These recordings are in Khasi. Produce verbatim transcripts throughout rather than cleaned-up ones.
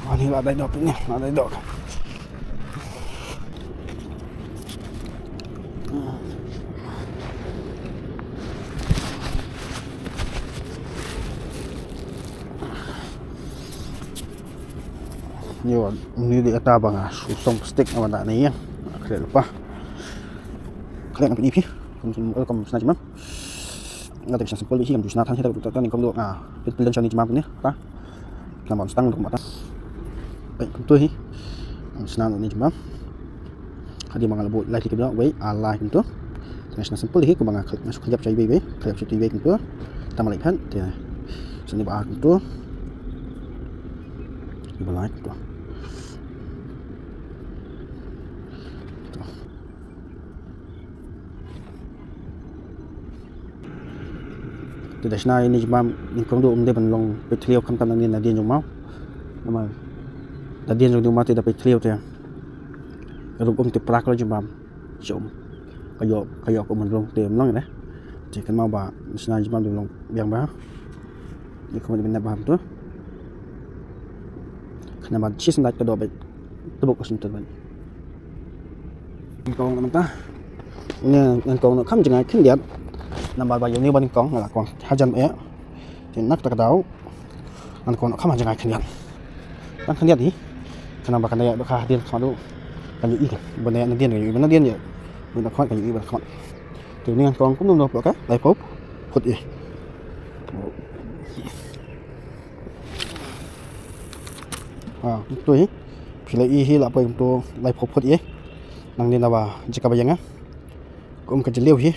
Ani la dei dok ni, la dei dok. Ni wan, ni dei kata ba nga shu song plastik nga wan da ni ïa. Khlem lupa. Khlem nga pyni phi. Kum, kum, kum sna jingmam. Nga te ka shna simple hi, kam ju shna than hi, ta, ta, ta, nyngkong doh nga pynlong shwa ni jingmam kumne, ta. Namar ban stang kum ta. Peit kumto hi. Shna ni jingmam. Hadien ba nga la buh lai klik kumto, wei, ah, lai kumto. Nga shna simple hi, kumba nga khlem, nga shu khlem shwa iwei, wei, khlem shwa iwei kumto. Tang ba lai phet, te. Shna ni ba ar kumto. Ni ba lai kumto. To. Te da shna ïa ni jingmam nyngkong doh um dei ban long peit thliew khamtam nangne nadien jong mao. Namar nadien jong mao te da peit thliew te rukom te pra ka long jingmam. Shum. Ka ïoh, ka ïoh ka um ban long te um long ne. Te kynmaw ba shna jingmam dei long biang bha. Ïa ka mon ban nep bha to. Khnang ba shisien da ka doh beit. Tebuk ka sum tebuk. Nyngkong na mynta. Une nyngkong na kham jngai khyndiat. Namar ba ïa une ba nyngkong nga la kwah hajan ba ïa. Te na kata ka daw. Nyngkong na kham jngai khyndiat. Tang khyndiat hi. Khnang ba kan ïa ba ka hadien khmat u. Kan ïohi kan. Ba na nadien kan ïohi ba nadien ïa. Ba na khmat kan ïohi ba khmat. Te une nyngkong kumno pop ka. Laiphew phut ïa. Ha, kumto hi. Phi la i hi la poi kumto laiphew phut ïa. Nangne na ba jaka ba ïa nga. Ka um ka jylliew hi.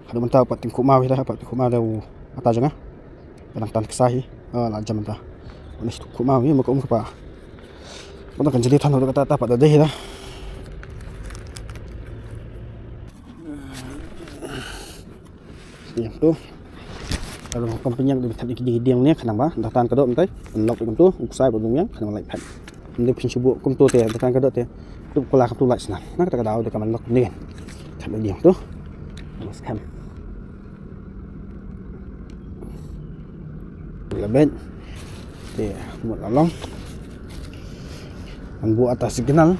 Haduh mynta pat tyngkhuh maw hi la, pat tyngkhuh maw da u ata jong nga. Ka dang tan ksa hi. Ah, la jam mynta. Une tyngkhuh maw hi, ma ka um ka pa. Ka dang kan jylliew than haduh kata ta pat da dei hi la. Ïa to. Ka long company ïa dei thad ïa ki dieng ne khnang ba da tan ka doh mynta. Unlock ïa to, u ksai ba dang ïa khnang ba lait phet. Ym dei phin shu buh kumto te da tan ka doh te. Tup kula kumto lait sna. Na kata ka daw da ka man lock ne. Thad ïa to. Mas kam. La bet. Te mut la long. Ngan buh ata signal.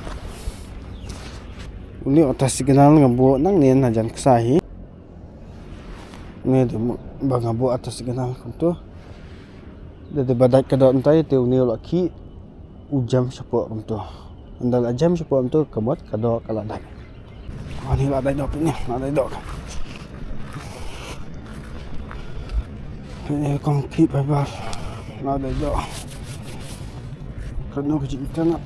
Une ata signal nga buh nangne na jan ksa hi. Une te ba nga buh ata signal kumto. Te ba dait ka doh mynta te une u la khih u jem shapoh kumto. Ynda la jem shapoh kumto ka mut ka doh ka la dait. Ani la dait doh pynne, la dait doh. Pynne kong khih bai bar. La dait doh. Kano ka jingtana.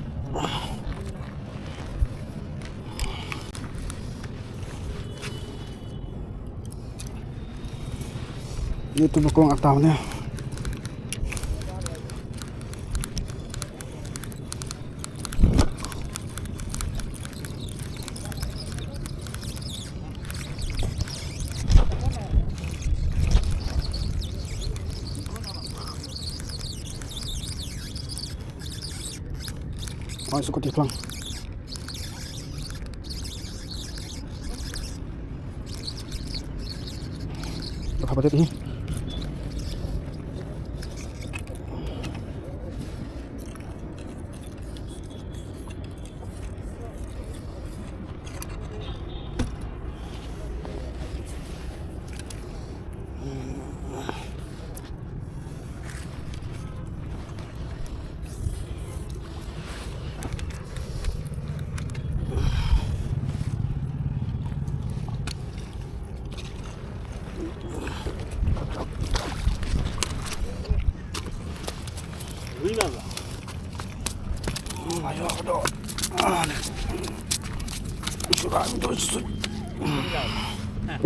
Ïa tu ba kong ata ne. Oi, sukut iplang. Apa dia ni?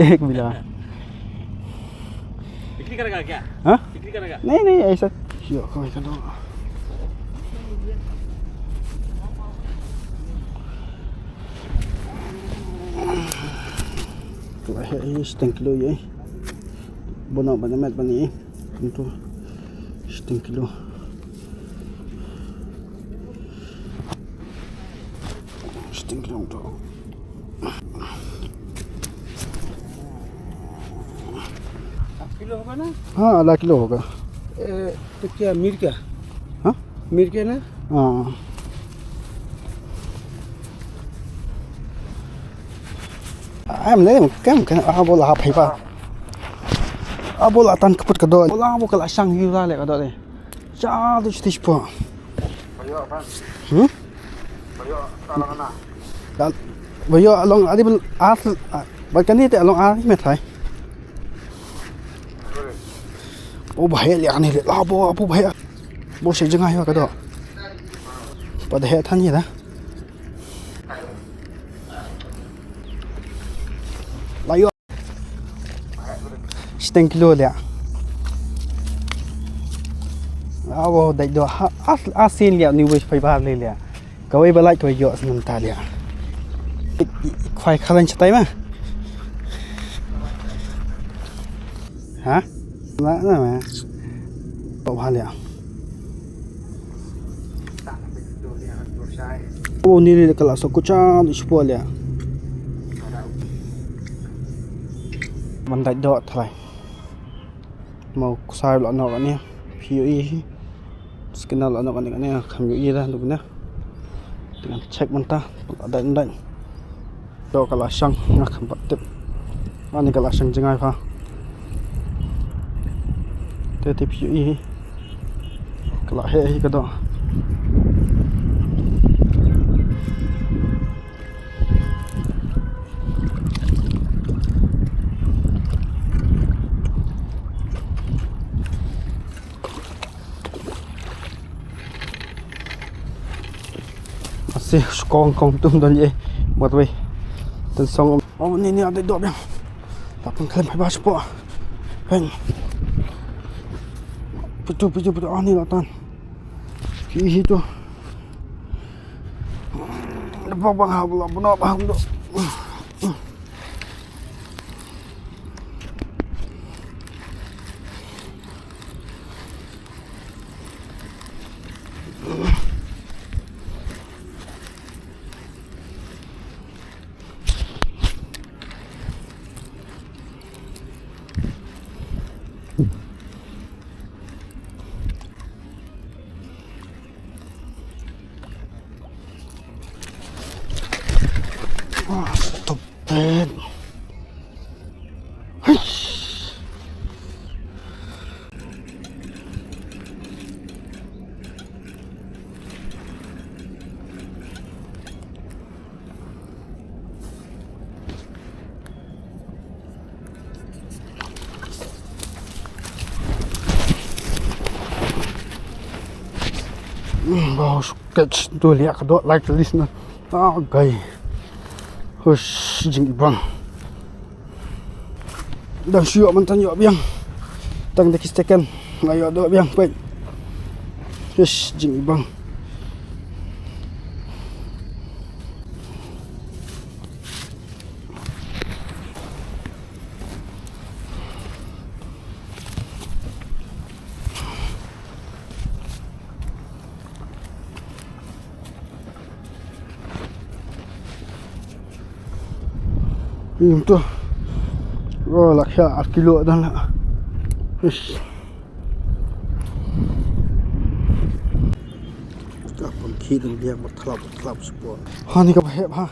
एक मिला। बिक्री करेगा क्या? हाँ? बिक्री करेगा? नहीं, नहीं, ऐसा। यो, कोई का दो। Tu ai, ai, setengah kilo ye. Bono banyak met bani. Tentu. Setengah kilo. Setengah kilo tu. किलो होगा ना? हाँ, आधा किलो होगा। ए, तो क्या मीर क्या? हाँ? मीर क्या ना? Ah. Em le kem ken abo la hap hi ba. Abo la tan ka put ka do. Abo la abo ka la shang hi la le ka do de. Cha du sti spo. Hmm? Ba yo along adi bel as ba kani te along as me thai. O ba he le ani le la bo apu ba he. Bo se jngai wa ka do. Ba da he than ni da. La yo. Siteng kilo le. Awo dai do ha as asin le ni wis pai ba le le. Kawei ba lai to yo snan ta le. Khwai khalan chatai ma. Ha? Na na ma. Ba ha le. O ni ri ka la so ku cha ni shu po le. Man dai do thlai. Mo kusai la no ka ni. Phi yo i. Skina la no ka ni ka ni kham yo i da du na. Dengan check man ta. Dai dai. Doh ka la shang nga kham pat tip. Ani ka la shang jngai pha. Te tip yu i. Ka la he hi ka doh. Asi skong kong tum don ye. Buat wei. Ten song. Oh, ni ni ada dok biang. Tak pun kalian bebas po. Pen. Pitu pitu pitu ah ni latan. Ki hi tu. Lepas bang ha bula buna bang tu. Ah, stop it. Ba sketch tu liak ka dot like list na. Ah, gai. Hush, jing ibang. Dang shu ïoh mynta ïoh biang. Tang da ki second. Nga ïoh doh biang peit. Ish, jing ibang. Ym to. Oh, lak sha ar kilo dan la. Ish. Ka pangkhih dang biang ba thlap ba thlap support. Ha ni ka ba hep ha.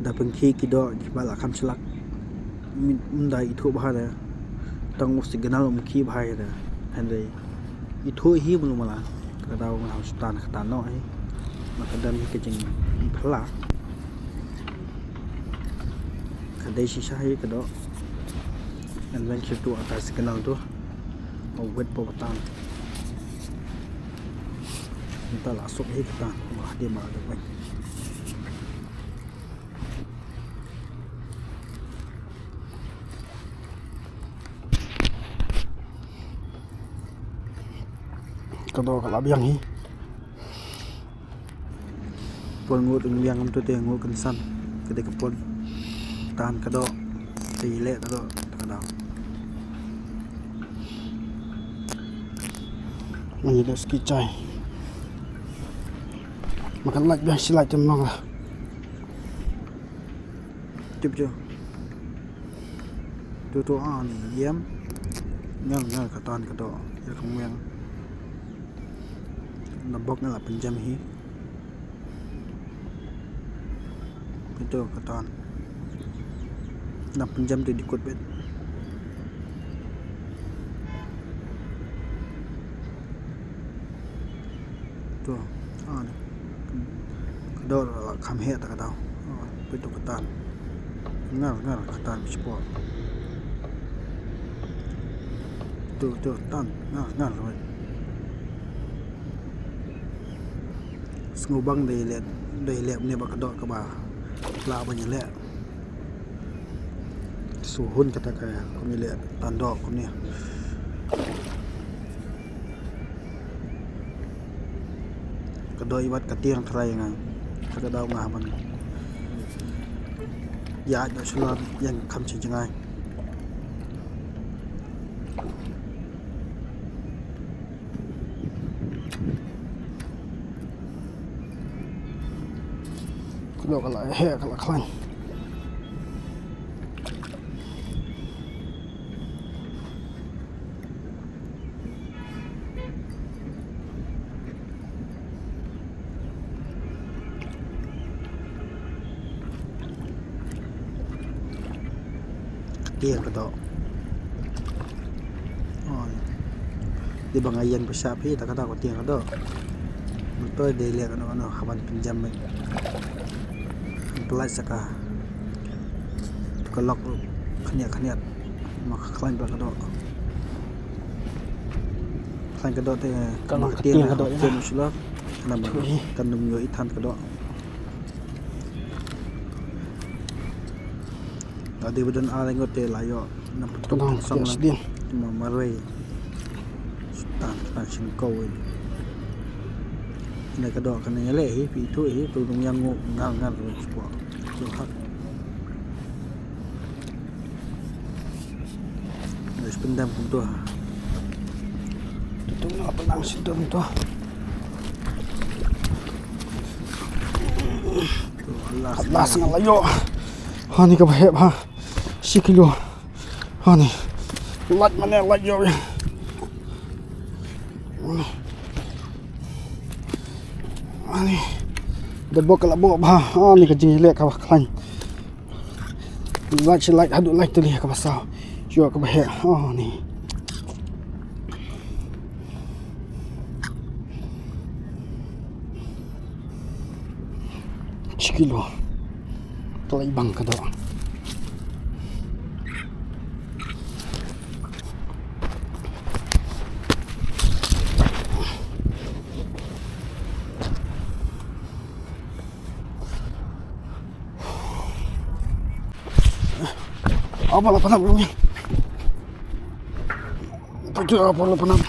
Da pynkhih ki doh kiba la kham shlak. Ym da ithuh bha da. Tang u signal um khih bha da. Hynrei ithuh hi mulu mala. Ka daw nga hau stan ka tan noh hi. Ma ka dang hi ka jingphylla. Ka dei shisha hi ka doh. Ngan wan shu tuh ata signal tu. Ba wet ba tan. Nta la suk hi ka tan. Ba hadien ba la dep wan. Ka doh ka la biang hi. Pon ngut ym biang kum tu te ngut kynsan. Ka dei ka pon. Tan ka doh. Te i leh ka doh. Ka doh. Ngi doh ski chai. Ma kan lait biang shi lait tem long la. Tip jo. Tu tu a ni yem. Ngal ngal ka tan ka doh. Ya ka meng. Na bok nga la pynjam hi. Ito katan. Na pynjam te dikut bit. To. Ah, ni. Ka dor la kham heh ta ka daw. Ah, pito katan. Ngar, ngar, katan, bispor. To, to, tan, ngar, ngar, wait. Sngewbang dei leh, dei leh ne ba ka dor kaba la ban leh. Suhun kata ka kumne leh tan dor kumne. Ka dor iwat ka tiang trai nga. Ka daw nga ban. Ya, ya shulan yang kham chi jngai. Ka dor ka la heh ka la khlaiñ. Ka tiang ka dor. Oh. Dei ba nga ïeng pisa phi ta ka dor ka tiang ka dor. Mynta dei leh kano kano haba pynjam. Pynlait sa ka. To ka lok khniat khniat. Ma ka khlaiñ ba ka dor. Khlaiñ ka dor te ka tiang ka dor. Tiang shuh la. Namar kan ym ïoh i than ka dor. Lada ba don ar ngut te la ïoh. Namar ka dor song la. Sdien. Ma marwei. Tan tan shin ko wei. Ne ka dor kan ne le hi pi tu hi tu dong yang ngu ngal ngal ru spo. Tu hak. Ngai spendam kum tu ha. Tu tu na pa nang shin tu tu. Tu Allah. Allah sang la ïoh. Ha ni ka ba heh ha. Shi kilo. Ha ni. Lait mane lait ïoh. Ha ni. Da bok ka la bok bha. Ha ni ka jingïaleh ka ba khlaiñ. Lait shi lait haduh lait tylli ka ba saw. Ïoh ka ba heh. Ha ni. Shi kilo. Ka la i bang ka dor. Aba la panap rung. Paju aba la panap.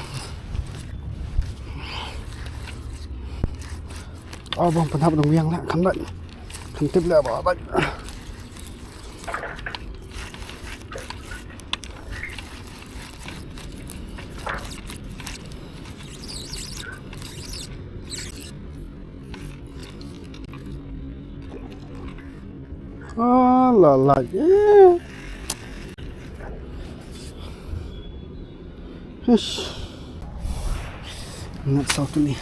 Aba panap rung yang la kan la. Kan tip la ba ba. Ah, la la. Eh. Ish. Ngat saw tu ni.